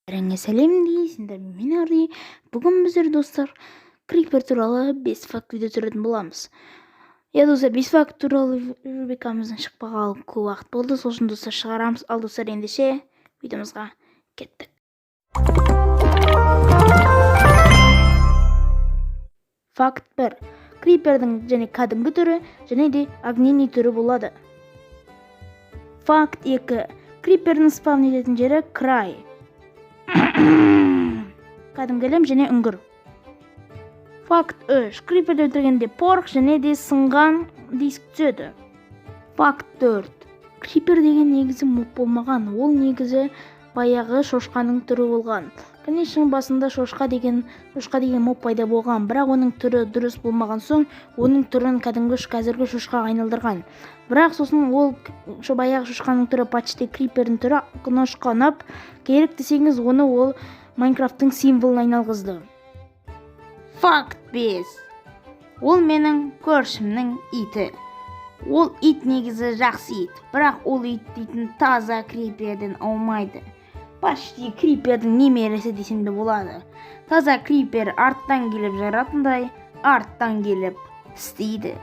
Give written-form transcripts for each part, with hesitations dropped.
Бәріңе сәлем дейсіңдер, мен Арди. Бүгін біздер, достар, крипер туралы 5 факт видео түсіретін боламыз. Иә, достар, 5 факт туралы рубрикамыздың шықпағалы көп уақыт болды, сол үшін, достар, шығарамыз. Ал, достар, ендеше видеомызға кеттік. Факт 1. Крипердің және кәдімгі түрі, және де огненный түрі болады. Факт 2. Крипердің спавн ететін жері край. Кәдімгі әлем және үңгір. Факт 3. Криперді өлтіргенде порох және де сынған диск түседі. Факт 4. Крипер деген негізі моб болмаған. Ол негізі баяғы шошқаның түрі болған. Конечно, басында шошқа деген моб пайда болған, бірақ оның түрі дұрыс болмаған соң, оның түрін кәдімгі қазіргі шошқаға айналдырған. Бірақ сосын ол баяғы шошқаның түрі, почти крипердің түрі ношқа ұнап, керек десеңіз, оны ол Майнкрафттың символына айналғызды. Факт 5. Ол менің көршімнің иті. Ол ит негізі жақсы ит, бірақ ол ит дейтін таза криперден аумайды. Почти крипердің немересі десем де болады. Таза крипер арттан келіп жаратындай, арттан келіп тістейді.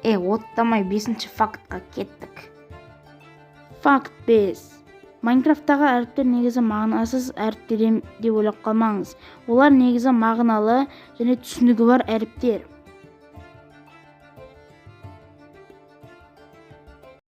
Оттамай бесінші фактқа кеттік. Факт 5. Майнкрафттағы әріптер негізі мағынасыз әріптер деп ойлап қалмаңыз. Олар негізі мағыналы және түсінігі бар әріптер.